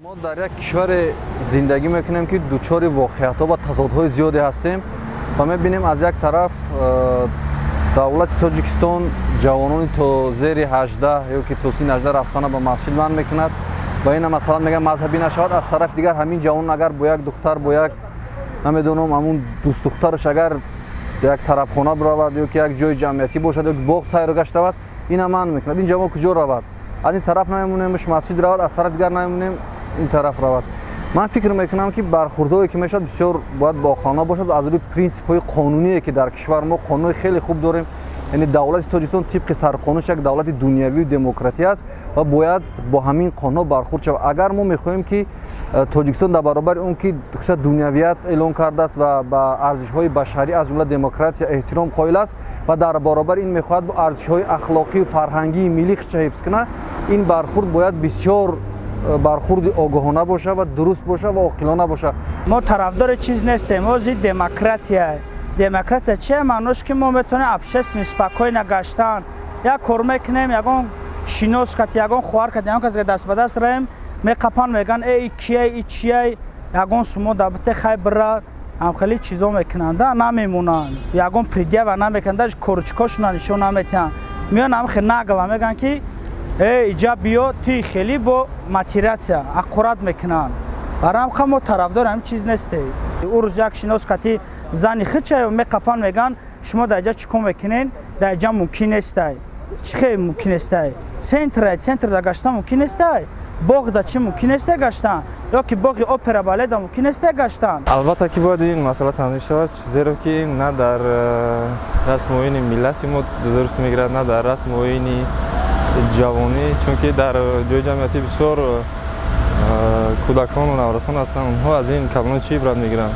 Мо дар як кишваре зиндагӣ мекунем, ки дучори воқеиятҳо ва тазодҳои зиёде ҳастем ва мебинем, аз як тараф давлати Тоҷикистон ҷавонони то зери 18 ё ки то синни 18 рафтана ба масҷид манъ мекунад ва ина масалан мегӯяд, мазҳабӣ нашавад. Аз тарафи дигар, ҳамин ҷавонон агар бо як духтар, бо як, намедонам, ҳамун дӯстдухтараш агар як тарабхона биравад ё ки як ҷои ҷамъиятӣ бошад ё ки боғ сайру гашт равад, ина манъ мекунад. Ин ҷавон куҷо равад? Аз ин тараф намемонемш масҷид равад, аз тарафи дигар намемонем ин тараф равад. Ман фикр мекунам, ки бархурдҳое ки мешавад, бисёр бояд боақлона бошад, аз рӯи принсипҳои қонуние, ки дар кишвар мо қонунҳои хеле хуб дорем. Яъне давлати Тоҷикистон тибқи сарқонунаш як давлати дунявию демократӣ аст ва бояд бо ҳамин қонунҳо бархурд шавад. Агар мо мехоҳем, ки Тоҷикистон дар баробари он ки хуша дунявият эълон кардааст ва ба арзишҳои башарӣ, аз ҷумла демократия, эҳтиром қоил аст ва дар баробари ин мехоҳад бо арзишҳои ахлоқию фарҳангии миллӣ худша ҳифз кунад, ин бархурд бояд бисёр бархурди огоҳона бошад ва дуруст бошад ва оқилона бошад. Мо тарафдори чиз нестем, мо зидди демократия. Демократия чия маънош, ки мо метавонем общественно спокойно гаштан. Як кор мекунем, ягон шинос кати, ягон хоҳар кати, ягон кас даст ба даст раем, меқапан, меган: «Эй, кияй, и чияй, ягон сумо дабите, хай бира». Ҳамхели чизо мекунанд, намемонанд, ягон предъява намекунанд, даже корочкошона нишон наметиҳанд. Меён, ҳамхе нагла мегӯянд, ки: «Эй, иҷа биё, ти хеле бо матирация аққурат мекунанд». Барои ҳамқа мо тарафдори ҳамин чиз нестем. Ӯ рӯз як шинос кати зани хича меқапан, мегӯянд: «Шумо дар иҷа чӣ кор мекунед? Дар иҷа мумкин нестай». Чӣ хел мумкин нестай? Центра, центрда гаштан мумкин нестай? Боғда чӣ мумкин нестай гаштан? Ё ки боғи опера балета мумкин нестай гаштан? Албатта ки бояд ин масъала танзим шавад, зеро ки на дар расму оини миллати мо дуруст мегирад, на дар расму оини ҷавонӣ, чунки дар ҷои ҷамъиятӣ бисёр кӯдакону наврасон ҳастанд. Онҳо аз ин калоно чӣ ибрат мегиранд?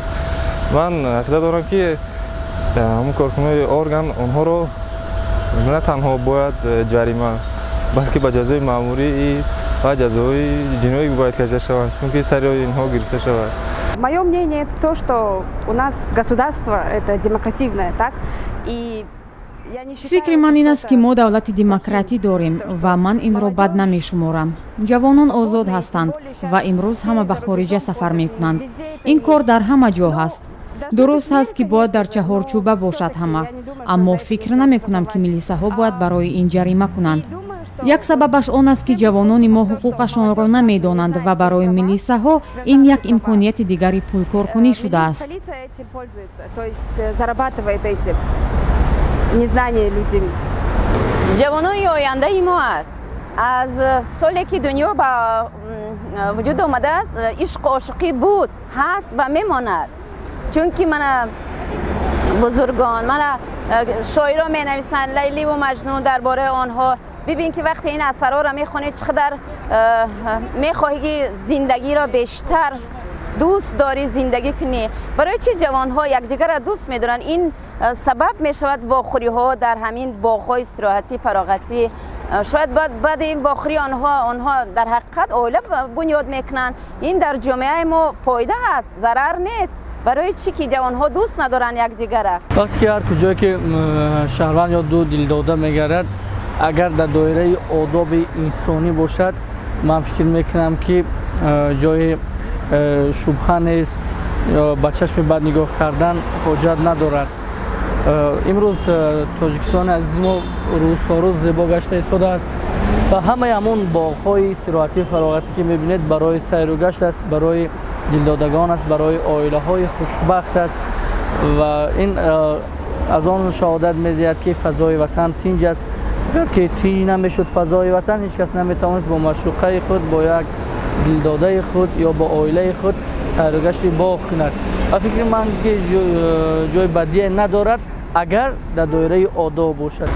Ман ақида дорам, ки ҳамун коркунои орган онҳоро на танҳо бояд ҷарима, балки ба ҷазои маъмурӣ ва ҷазои ҷиноӣ бояд кашида шаванд, чунки сари инҳо гирифта шавад. Мое мнение — это то, что у нас государство это демокративное, так? И Фикри ман ин аст, ки мо давлати демократӣ дорем ва ман инро бад намешуморам. Ҷавонон озод ҳастанд ва имрӯз ҳама ба хориҷа сафар мекунанд. Ин кор дар ҳама ҷо ҳаст. Дуруст ҳаст, ки бояд дар чаҳорчӯба бошад ҳама, аммо фикр намекунам, ки милисаҳо бояд барои ин ҷарима кунанд. Як сабабаш он аст, ки ҷавонони мо ҳуқуқашонро намедонанд ва барои милисаҳо ин як имконияти дигари пулкоркунӣ шудааст. Незнание людям. Ҷавонони ояндаи мо аст. Аз соле ки дунё ба вуҷуд омадааст, ишқу ошиқӣ буд, ҳаст ва мемонад, чунки мана бузургон, мана шоиро менависанд, Лайливу Маҷнун, дар бораи онҳо бибин, ки вақте ин асарҳоро мехонӣ, чӣ қадар мехоҳӣ, ки зиндагиро бештар дӯст дорӣ, зиндагӣ кунӣ. Барои чӣ ҷавонҳо якдигарро дӯст медоранд? Ин сабаб мешавад вохӯриҳо дар ҳамин боғҳои истироҳатӣ, фароғатӣ. Шояд баъди ин вохӯрии онҳо дар ҳақиқат оила бунёд мекунанд. Ин дар ҷомеаи мо фоида аст, зарар нест. Барои чӣ ки ҷавонҳо дӯст надоранд якдигара? Вақте ки ҳар куҷое ки шаҳрванд ё ду дилдода мегардад, агар дар доираи одоби инсонӣ бошад, ман фикр мекунам, ки ҷои шубҳа нест, ба чашми бад нигоҳ кардан ҳоҷат надорад. Имрӯз Тоҷикистони азизи мо рӯз то рӯз зебо гашта истодааст ва ҳамаи ҳамон боғҳои истироҳатию фароғатӣ, ки мебинед, барои сайру гашт аст, барои дилдодагон аст, барои оилаҳои хушбахт аст ва ин аз он шаҳодат медиҳад, ки фазои ватан тинҷ аст. Агар ки тинҷ намешуд фазои ватан, ҳеҷ кас наметавонист бо маъшуқаи худ, бо як дилдодаи худ ё бо оилаи худ сайругашти боғ кунад. Ба фикри ман, ки ҷои бадие надорад, агар дар доираи одоб бошад.